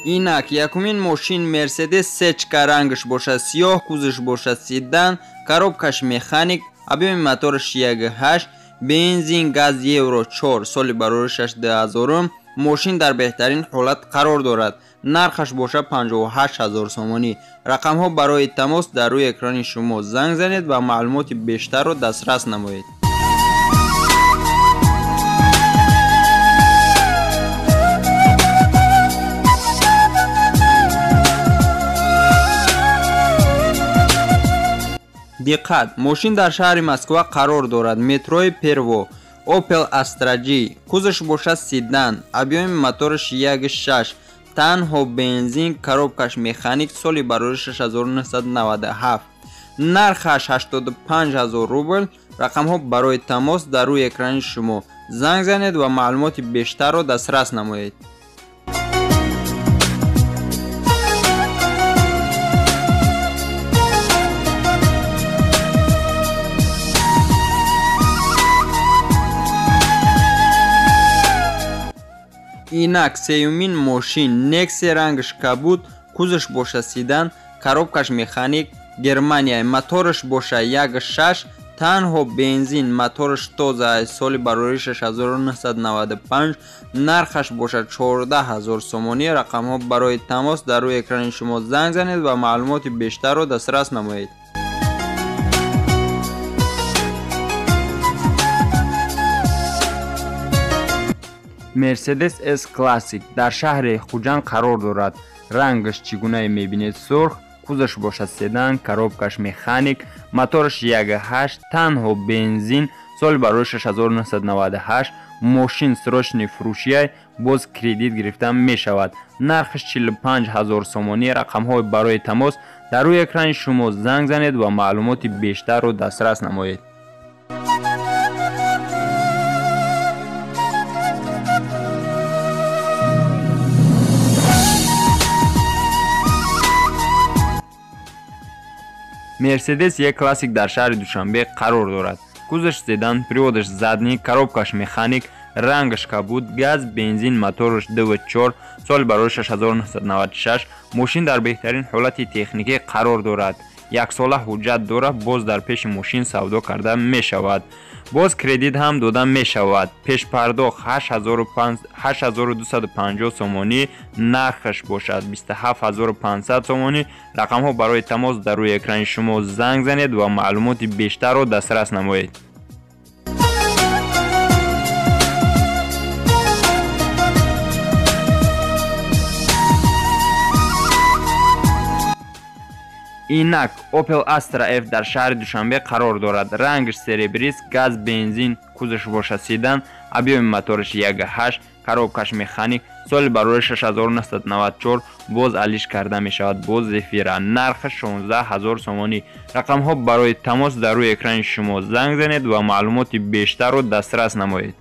Инак якумин мошин Мерседес сечка, рангаш бошад сиёҳ, кузовш бошад седан, коробкаш механик, объёми мотораш 1.8, бензин, газ Евро 4, соли бароришаш 2000. Мошин дар беҳтарин ҳолат қарор дорад. Нархаш бошад 58 000 сомонӣ. Рақамҳо барои тамос дар рӯи экрани шумо. Занг занед ва маълумоти бештарро дастрас намоед. Диққат! Мошин дар шаҳри Москва қарор дорад. Метрои Перво. Opel Astra G. Кузовш бошад седан, объёми мотораш 1.6, танҳо бензин, коробкаш механик, соли бароришаш 1997. Нархаш 85 000 рубл. Рақамҳо барои тамос дар рӯи экрани шумо. Занг занед ва маълумоти бештарро дастрас намоед. Инак сеюмин мошин Nexia, рангаш кабуд, кузовш бошад седан, коробкаш механик, Германия, мотораш бошад 1.6, танҳо бензин, мотораш тоза, соли бароришаш 1995, нархаш бошад 14 000 сомонӣ. Рақамҳо барои тамос дар рӯи экрани шумо. Занг занед ва маълумоти бештарро дастрас намоед. Мерседес S Classic дар шаҳри Хуҷанд қарор дорад. Рангаш чӣ гунае мебинед сурх, кузовш бошад седан, коробкаш механик, мотораш 1.8, танҳо бензин, соли бароришаш 1998. Мошин срочный фурӯшия, боз кредит гирифта мешавад. Нархаш 45 000 сомонӣ. Рақамҳои барои тамос дар рӯи экрани шумо. Занг занед ва маълумоти бештарро дастрас намоед. Мерседес E Classic дар шаҳри Душанбе қарор дорад. Кузовш седан, приводаш задний, коробкаш механик, рангаш кабуд, газ, бензин, мотораш 2.4, соли бароришаш 1996. Мошин дар беҳтарин ҳолати техникӣ қарор дорад. Яксола ҳуҷҷат дорад, боз дар пеши мошин савдо карда мешавад. Боз кредит ҳам дода мешавад. Пешпардохт 8250 сомонӣ, нархаш бошад 27500 сомонӣ. Рақамҳо барои тамос дар рӯи экрани шумо. Занг занед ва маълумоти бештарро дастрас намоед. Инак Opel Astra F дар шаҳри Душанбе қарор дорад. Рангаш серебрист, газ, бензин, кузовш бошад седан, объёми мотораш 1.8, коробкаш механик, соли бароришаш 1994, боз алиш карда мешавад, боз зефира. Нархаш 16 000 сомонӣ. Рақамҳо барои тамос дар рӯи экрани шумо. Занг занед ва маълумоти бештарро дастрас намоед.